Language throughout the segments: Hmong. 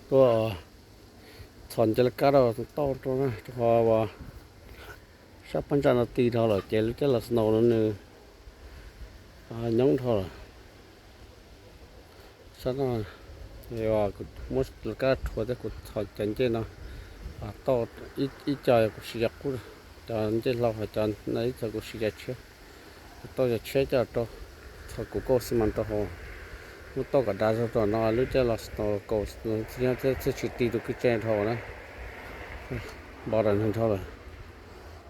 Tuaj txhos nce laj kab rau tauj rau na, rau qhov uas sab phab ntsa no ti dhau lawm ces lub caj los snow no nws nyoob dhau lawm. Sab no kuv muab laj kab rhuav thiab kuv txhos cov ncej no tauj, ib co kuv siv cov qub, cov ncej hlau, ho cov no ib co kuv siv cov tshiab, tauj cov tshiab coj rau, txhos kuv kauj xi mas rau hauv, muab tauj kom dav zog rau no lub caj los snow kaus thiab txhij tsis ti tus kwj tse dhau na. Npau rau neeg dhau lawm.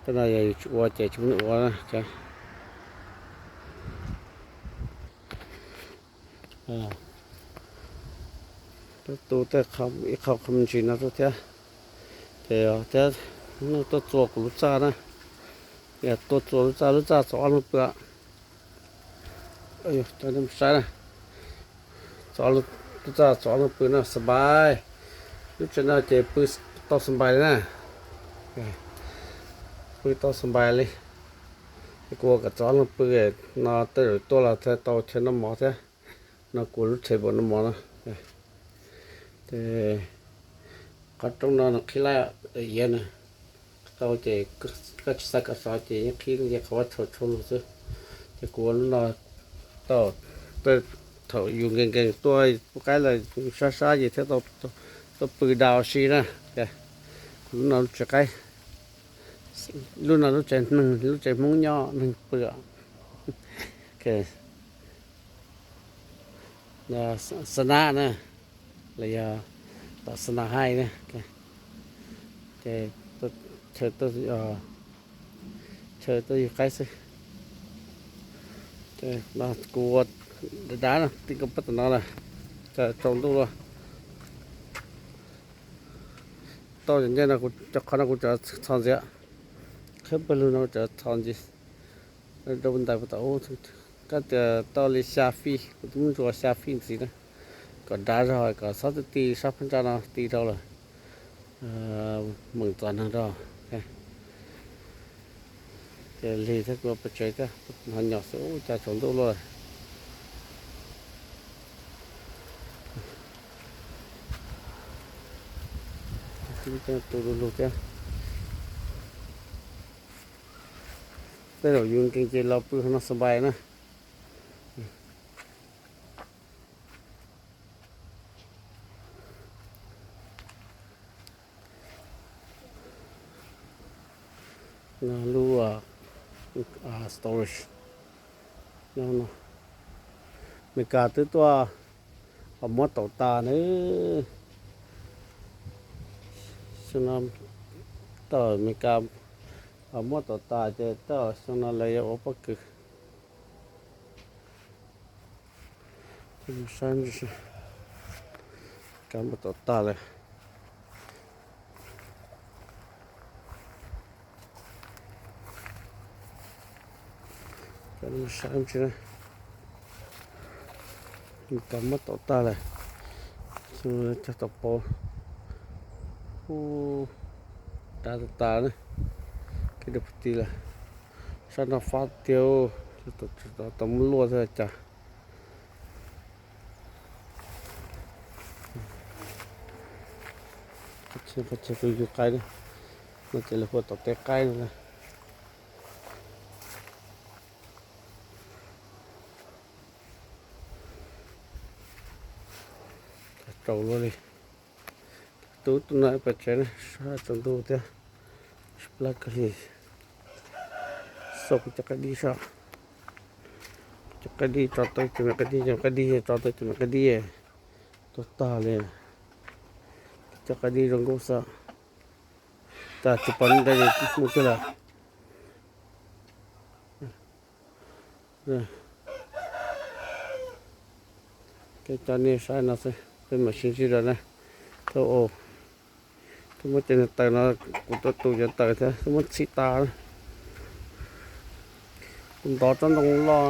Tej no yog yus tsis ua ces tsis muaj neeg ua na. Tu tej ib qho qhov me ntsis no rau thiab. Ces thiab tuaj txua kuv lub txaj na. Tuaj txua lub txaj, lub txaj txog ob leeg pw. Cov nej saib na, txog lub txaj txog ob leeg pw no xab npais. Lub tsev no ces pw tau xab npais li na. Pw tau xab npais li. Kuv ua kom txog ob leeg pw no tej zaum tuaj los thiaj tau chaw noj mov thiab. No kuv lub table noj mov no. Ces qhov rooj no nws qhib laj iav na, tau ces koj tsis xav kom sov ces yeej qhib nce qhov vaj tshau tshau lug xwb. Ces kuv ua lub no tau, thaum yus nkees nkees tuaj pub qaib los sab sab ces thiaj tau pw da ua si na. Kuv lub no lub tsev qaib, lub no lub tsev neeg, lub tsev Hmoob nyob neeg pw. Xa nab na, los yog tom xa nab haij na. Ces chaw, chaw tuaj yug qaib xwb. Kuv ua dav dav no ti nkaus pab tom no lawm, tsaus ntuj lawm. Tauj cov ncej no, cov qhov no kuv tseem txhos ntxiv, qhib pawg lug no kuv tseem txhos ntxiv rau ntawm tom ub. Koj tias tau li xya fij, kuv twb muab ntsuas xya fij ntxiv na, kom dav zog kom txhob ti sab phab ntsa no ti rau lawm, meem txom neeg rau. Ces lig thiab kuv pes tsev thiab, hnov nyom xwb ua cas tsaus ntuj luaj. Tu du lug thiab. Tej zaum yus nkees ces los pw hauv no xab npais na. Lub storage no, Meskas twb tuaj muab tau tas na. Xyoo no tau Meskas muab tau tas ces tau xyoo no lawv yuav ua pob kws. Saib, Meskas muab tau tas lawm. Saib, Meskas muab tau tas lawm. Xyoo no cog tau pauv, dav tas tas na. Kev dub pug ti lawm. Sab no fab tiag, tau muab luaj thiab cas. Qhov chaw kuv yug qaib na, no ces lawv hu ua tom tej qaib no na. Tsaus luaj li. Tub tus no pes tsev na, sab tsaus ntuj thiab, sab plab kawg li. Xauj kuv cov qaib dib saib, kuv cov qaib dib tso tau cov me qaib dib, cov qaib dib tso tau cov me qaib dib tuag tag li. Cov qaib dib zoo nkauj xwb, tas tsis pom li ntawd mus kiag lawm. Ces cov nej saib no xwb, peb mam sib ntsib dua na. Thauj, twb muab cov niag taws no, kuv tuaj tu cov taws thiab twb muab txhij tas. Kuv ntov tsob ntoo loj,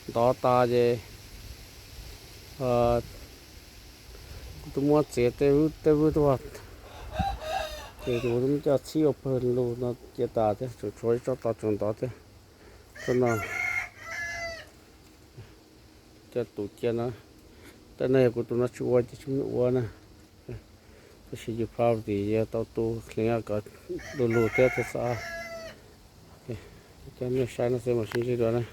ntov tas ces kuv twb muab txiav tej vwj tej vwj tuaj, ces kuv twb muab coj txhij ua pawg lug no cia tas thiab, tseem tshuav ib tsob to tseem ntov thiab. Tsob no coj tus cia no, Tej no yog kuv tus no tsis ua ces tsis muaj ua na. Tab sis yus property yog tau tu, khwv kom du lug thiab thiaj xav. Coj nej saib no xwb, mam sib ntsib dua na.